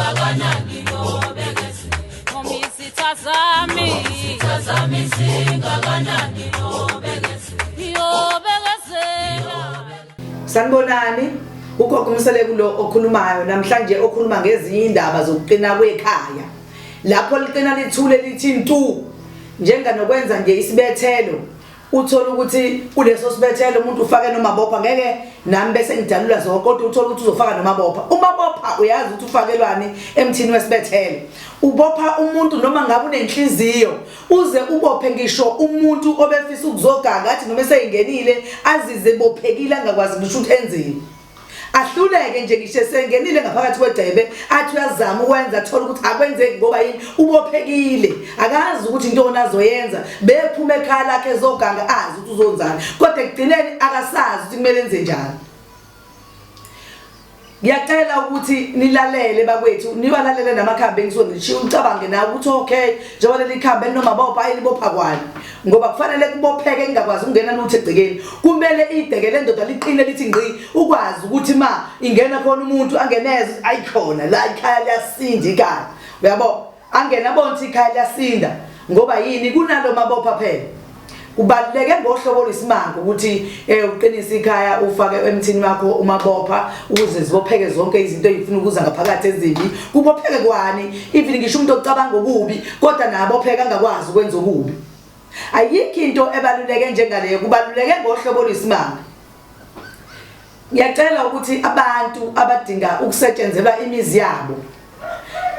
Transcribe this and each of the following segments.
Singakanani nobekezela. Noma izitha zami. Izitha zami singakanani nobekezela. Ngiyobekezela. Sanibonani, ugogo uMseleku lo okhulumayo namhlanje okhuluma ngezinye indaba zokuqina kwekhaya. Lapho liqina lithule lithi ntu njenganokwenza nje isibethelo uthole ukuthi kuleso sibethelo umuntu ufake nomabopha ngeke nami bese ngidalula zonke kodwa uthole ukuthi uzofaka nomabopha. Umabopha uyazi ukuthi ufakelwani emthini wesibethelo. Ubopha umuntu noma ngabe unenhliziyo uze ubophe ngisho umuntu obefisa ukuzoganga athi noma eseyingenile azize bophekile angakwazi ngisho ukuthi enzeni. Ahluleke nje ngisho esengenile ngaphakathi kwegcebe athi uyazama ukwenza athole ukuthi akwenzeki ngoba yini ubophekile akazi ukuthi intoni azoyenza bephuma ekhaya lakhe ezoganga azi ukuthi uzonzani kodwa ekugcineni akasazi ukuthi kumele enze njani. Ngiyacela ukuthi nilalele bakwethu niwalalele namakhambi engisuke ngishiya ucabange nawe ukuthi okay njengoba leli khambi elinomabopha ayilibopha kwani ngoba kufanele kubopheke kungakwazi ukungena lutho egcekeni kumele igceke lendoda liqine lithi ngqi ukwazi ukuthi ma ingena khona umuntu angeneze ayikhona la ikhaya liyasinda ikhaya uyabo angena abone ukuthi ikhaya liyasinda ngoba yini kunalo mabopha phela kubaluleke ngohlobo oluyisimanga ukuthi eh uqinise ikhaya ufake emthini wakho umabopha ukuze zibopheke zonke izinto ezifuna ukuza ngaphakathi ezimbi kubopheke kwani even ngisho umuntu ocabanga okubi kodwa nabopheka angakwazi ukwenza okubi ayikho into ebaluleke njengaleyo kubaluleke ngohlobo oluyisimanga. Ngiyacela ukuthi abantu abadinga ukusetshenzelwa imizi yabo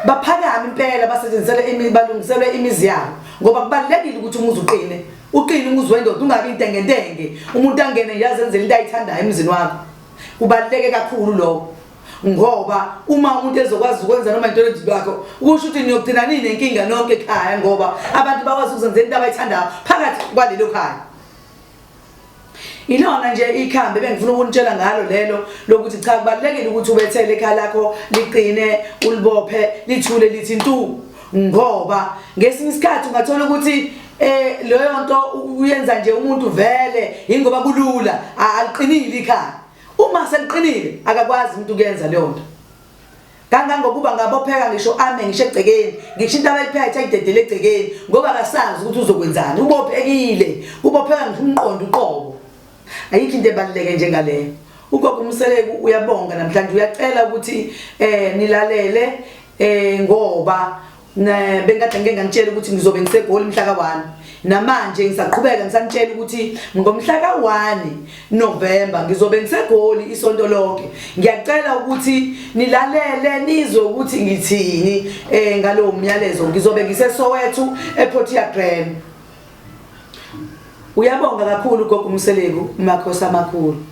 baphakame impela basetshenziselwe imizi balungiselwe imizi yabo ngoba kubalulekile ukuthi umuzi uqine uqine umuzi wendoda ungabi intengentenge umuntu angene nje azenzele into ayithandayo emzini wakho kubaluleke kakhulu lokho ngoba uma umuntu ezokwazi ukwenza noma into emzini wakho kusho ukuthi niyogcina ninenkinga nonke ekhaya ngoba abantu bakwazi ukuzenzela into abayithandayo phakathi kwalelo khaya. Ilona nje ikhambi ebengifuna ukunitshela ngalo lelo lokuthi cha kubalulekile ukuthi ubethele ekhaya lakho liqine ulibophe lithule lithi ntu ngoba ngesinye isikhathi ungathola ukuthi eh leyo nto uyenza nje umuntu vele ingoba kulula aliqinile ikhaya uma seliqinile akakwazi umuntu ukuyenza leyo nto. Kangangokuba ngabopheka ngisho ame ngisho egcekeni, ngisho into abayiphethe ayidedele egcekeni ngoba akasazi ukuthi uzokwenzani. Ubophekile, kubopheka ngisho umqondo uqobo. Ayikho into ebaluleke njengaleyo. Ugogo uMseleku uyabonga namhlanje uyacela ukuthi eh nilalele eh ngoba bengikade ngike nganitshela ukuthi ngizobe ngiseGoli mhla ka-1 namanje ngisaqhubeka ngisanitshela ukuthi ngomhla ka-1 November ngizobe ngiseGoli isonto lonke ngiyacela ukuthi nilalele nizwe ukuthi ngithini eh ngalowo myalezo ngizobe ngiseSoweto ePortia Glen. Uyabonga kakhulu gogo uMseleku makhosi amakhulu.